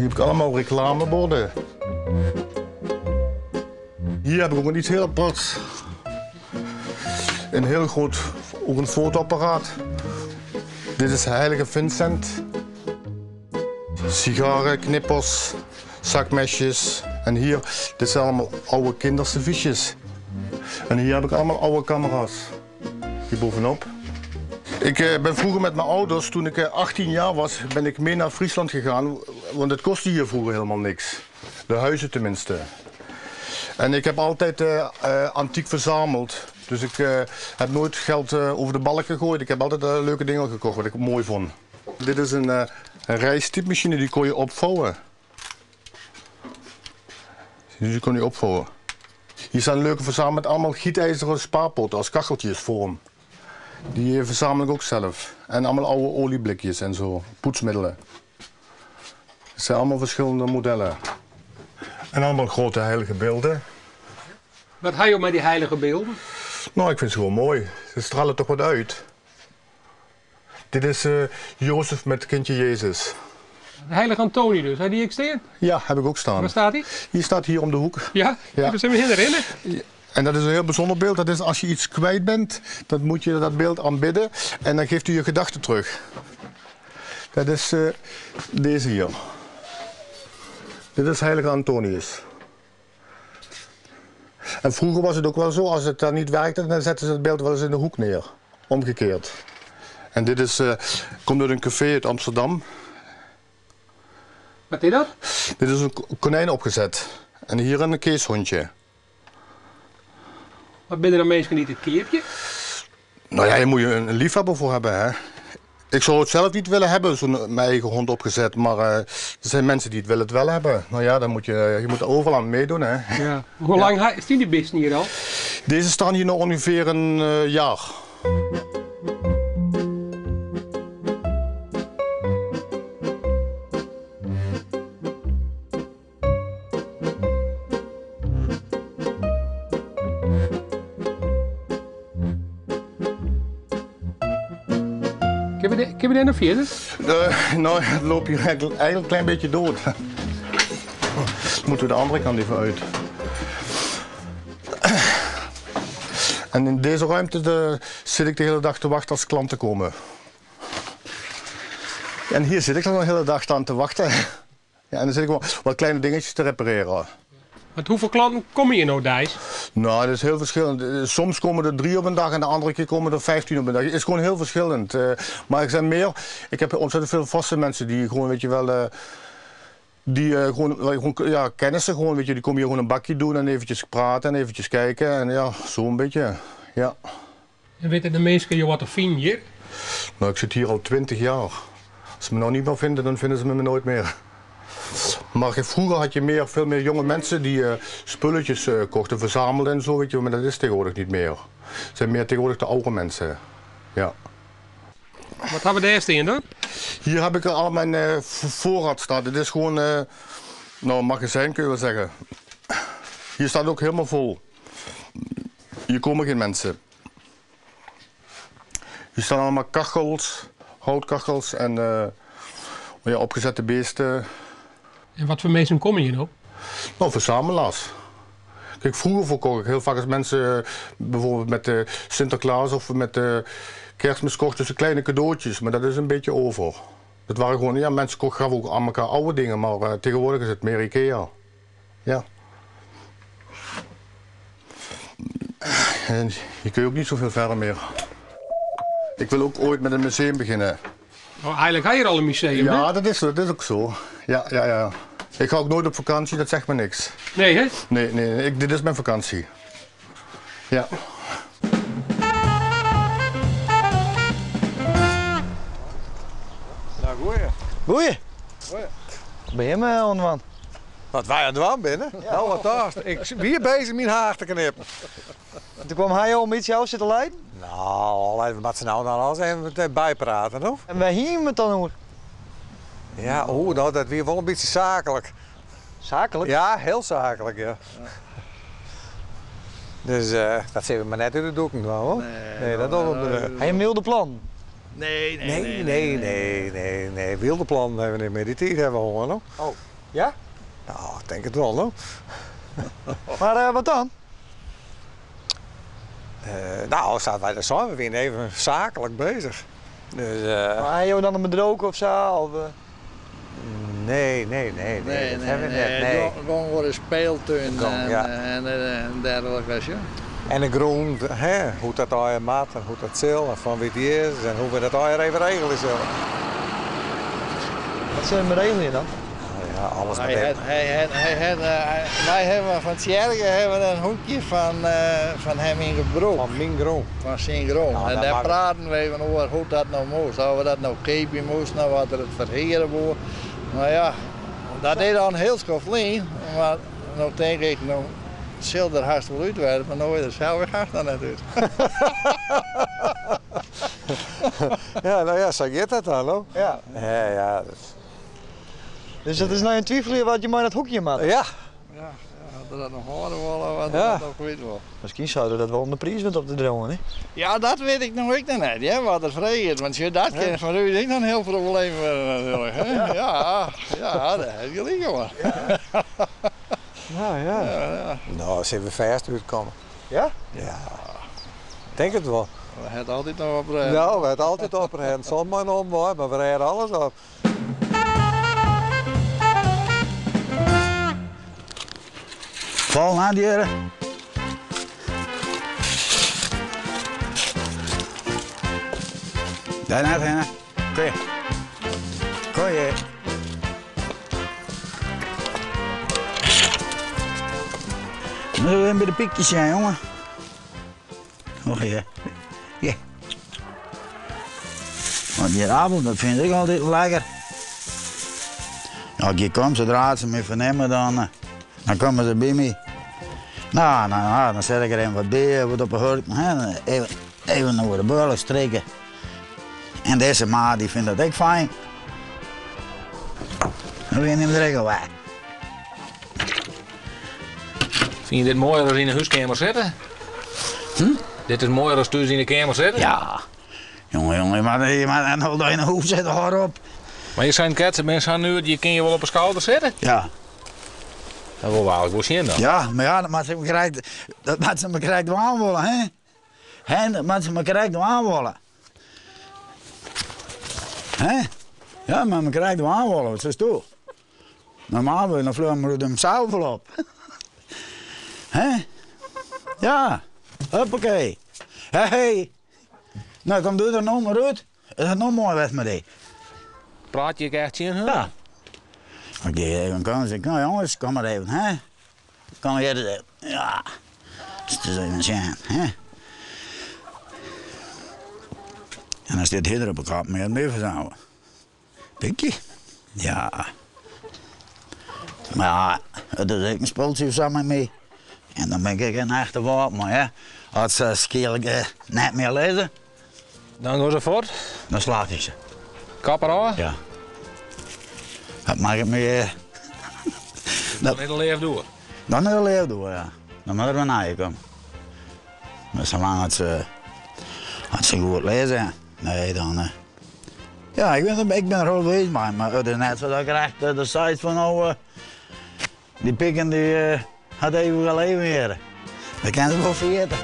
Hier heb ik allemaal reclameborden. Hier heb ik ook iets heel aparts. Een heel groot, ook een fotoapparaat. Dit is Heilige Vincent. Sigaren, knippers, zakmesjes. En hier, dit zijn allemaal oude kinderserviesjes. En hier heb ik allemaal oude camera's. Hier bovenop. Ik eh, ben vroeger met mijn ouders, toen ik 18 eh, jaar was, ben ik mee naar Friesland gegaan. Want het kostte hier vroeger helemaal niks. De huizen tenminste. En ik heb altijd uh, antiek verzameld. Dus ik heb nooit geld over de balk gegooid. Ik heb altijd leuke dingen gekocht wat ik mooi vond. Dit is een, een rijsttypemachine, die kon je opvouwen. Dus die kon je opvouwen. Hier staan leuke verzameld met allemaal gietijzeren spaarpoten als kacheltjes vorm. Die verzamel ik ook zelf. En allemaal oude olieblikjes en zo, poetsmiddelen. Het zijn allemaal verschillende modellen. En allemaal grote heilige beelden. Wat ga je met die heilige beelden? Nou, ik vind ze gewoon mooi. Ze stralen toch wat uit. Dit is uh, Jozef met kindje Jezus. De heilige Antoni dus, heb die ik staan? Ja, heb ik ook staan. Waar staat hij? Hier staat hier om de hoek. Ja? Ja. Zijn we herinneren? En dat is een heel bijzonder beeld. Dat is als je iets kwijt bent, dan moet je dat beeld aanbidden. En dan geeft u je gedachten terug. Dat is uh, deze hier. Dit is heilige Antonius. En vroeger was het ook wel zo, als het dan niet werkte, dan zetten ze het beeld wel eens in de hoek neer. Omgekeerd. En dit is, uh, komt uit een café uit Amsterdam. Wat is dat? Dit is een konijn opgezet. En hier een keeshondje. Wat ben je dan mensen niet het keertje? Nou ja, je moet je een liefhebber voor hebben, hè. Ik zou het zelf niet willen hebben, zo'n mijn eigen hond opgezet. Maar uh, er zijn mensen die het willen het wel hebben. Nou ja, dan moet je, je moet er overal aan meedoen, hè. Ja. Hoe lang ja. staan die beesten hier al? Deze staan hier nog ongeveer een uh, jaar. Kun je daar nog verder? Uh, nou, het loopt hier eigenlijk, eigenlijk een klein beetje dood. Moeten we de andere kant even uit. En in deze ruimte de, zit ik de hele dag te wachten als klanten komen. En hier zit ik dan de hele dag aan te wachten. Ja, en dan zit ik wel wat kleine dingetjes te repareren. Want hoeveel klanten komen hier nou, Dijs? Nou, dat is heel verschillend. Soms komen er 3 op een dag en de andere keer komen er 15 op een dag. Het is gewoon heel verschillend. Maar er zijn meer. Ik heb ontzettend veel vaste mensen die gewoon, weet je wel, die gewoon, gewoon, ja, kennissen gewoon, weet je, die komen hier gewoon een bakje doen en eventjes praten en eventjes kijken. En ja, zo een beetje, ja. En weten de mensen je wat te vinden hier? Nou, ik zit hier al 20 jaar. Als ze me nou niet meer vinden, dan vinden ze me nooit meer. Maar vroeger had je meer, veel meer jonge mensen die uh, spulletjes uh, kochten, verzamelden en zo, weet je, maar dat is tegenwoordig niet meer. Het zijn meer tegenwoordig de oude mensen. Ja. Wat hebben we daar in dan? Hier heb ik al mijn uh, voorraad staan. Dit is gewoon nou, een magazijn kun je wel zeggen. Hier staat ook helemaal vol. Hier komen geen mensen. Hier staan allemaal kachels, houtkachels en ja, opgezette beesten. En wat voor mensen komen hier nou? Nou, verzamelaars. Kijk, vroeger verkocht ik heel vaak als mensen bijvoorbeeld met de Sinterklaas of met de kerstmis kochten ze kleine cadeautjes, maar dat is een beetje over. Dat waren gewoon, ja, mensen kochten gaven ook aan elkaar oude dingen, maar uh, tegenwoordig is het meer Ikea. Ja. En hier kun je ook niet zoveel verder meer. Ik wil ook ooit met een museum beginnen. Oh, eigenlijk ga je al een museum, Ja, dat is, dat is ook zo. Ja, ja, ja. Ik ga ook nooit op vakantie, dat zegt me niks. Nee, hè? Nee, nee, ik, dit is mijn vakantie. Ja. Nou, goeie. Goeie. Goeie. Ben je me aan Wat wij aan het dwan binnen? Ja. Nou, wat daar. Ik ben bezig mijn haar te knippen. En toen kwam hij om iets jou zitten leiden? Nou, even wat ze nou dan alles even bijpraten, hoor. En wij hier met dan hoor? Ja, oh, nou, dat weer wel een beetje zakelijk. Zakelijk? Ja, heel zakelijk, ja. ja. Dus dat zien we maar net in de doeken, hoor. Nee, nee dat nou, doen we. Hij een wilde plan? Nee, nee, nee, nee, nee, nee, nee, nee. Wilde plan hebben we niet meer. Die tijd hebben we hoor. Oh. Ja? Nou, ik tink it wol, no. Mar wat dan? No, sa't wy dat seinen, we wiene even saaklik beuzich. Dus. Mar ha jo dan in bedriuwke of sa? Of? Nee, nee, nee, nee, dat ha we net, nee. It gong oer de speeltuin Ja. en dergelike, sjoch. En de grûn, hè, hoe't dat allegear moat en hoe't dat sil en fan wie't dy is en hoe't we dat allegear even regelje sille. Wat sille we regelje dan? Ja, alles Hy hat, hy hat, hy hat, wy hawwe fan tsjerke hawwe we in hoekje fan, fan him yn gebrûk. Fan myn grûn. Fan syn grûn. En dêr praten we even oer hoe't dat no moast. Of we dat no keapje moasten of wat er it ferhiere woe. No ja, dat is al in hiel skoft lyn. Mar no tink ik, no sil er hast wol út wêze, mar no is er sels ek hast noch net út. Ja, no ja, sa giet dat dan, no. Ja. Ja, ja. Dus it is no in twifelje wat je mei dat hoekje moatte? Ja. Ja, as er dat noch hâlde wol of as er dat noch kwyt wol. Miskien soe er dat wol om de priis wat op te driuwen, hè? Ja, dat wit ik no ek noch net, hear, wat er freget. Want sjoch, dat kin foar ús ek noch in hiel probleem wurde natuerlik, hè? Ja, ja, dêr hast gelyk oan. Nou ja. No, sille we fêst útkomme. Ja? Ja. Tink it wol. We ha it altyd noch oprêden. No, we ha it altyd oprêden. Soms mei in omwei, mar we rêde alles op. Fol na dieren. Dêr net hinne. Kom hjir. Kom hjir. Moatte we even by de pykjes sjen, jonge. Och ja. Ja. Want dy appel, dat fyn ik altyd lekker. As ik hjir kom, sadree't se my fernimme, dan, eh, dan komme se by my. No, no, no, dan set ik der even wat by, wat op 'e hurken. Hè. Even, even oer de bealch strike. En dizze maat, dy fynt dat ek fijn. Dan wiene him der ek al wei. Fyn je dit moaier as yn 'e húskeamer sitte? Hm? Dit is moaier as thús yn 'e keamer sitte? Ja. Jonge, jonge, je moat, je moat net al yn 'e hûs sitte, hâld op. Mar je seinen krekt, se binne sa nuver, je kinne je wol op 'e skouder sitte? Ja. Dat wol we eigentlik wol sjen dan. Ja, mar ja, dat moat se krekt, dat moat se mar krekt dwaan wolle, hè? Hè, dat moat se mar krekt dwaan wolle. Hè? Ja, mar mar krekt dwaan wolle, wat seist do? Normaal wurdt dan fleane we him sels wol op. Hè? Ja, huppakee. Hé, hé. Nou, kom doe der no mar út. It hat no moai west mei dy. Praat je ek echt tsjin hun? Ja. Ik gean even kommen, zeg ik, nou jongens, kom maar even, hè? Kom hjir ris even. Ja, dus ris even sjen, hè? En dan stiet hy der op 'e kop mei it mear Pikje? Ja. Mar ja, it is ek in spultsje sa mei my. En dan bin ik in echte wâldman, hè. As se skielk net mear lizze. Dan gean se fuort? Dan slach ik se. Kop erôf? Ja. Dat makket my. Dan is de leafde oer? Dan is de leafde oer, ja. Dan moat der wer nije komme. Mar salang as se, as se goed lizze, nee, dan. Ja, ik bin, ik bin der hiel wiis mei, mar it is net sa dat ik echt de seit fan no, dy piken dy hat even leven hjir. Dat kinne se wol ferjitte.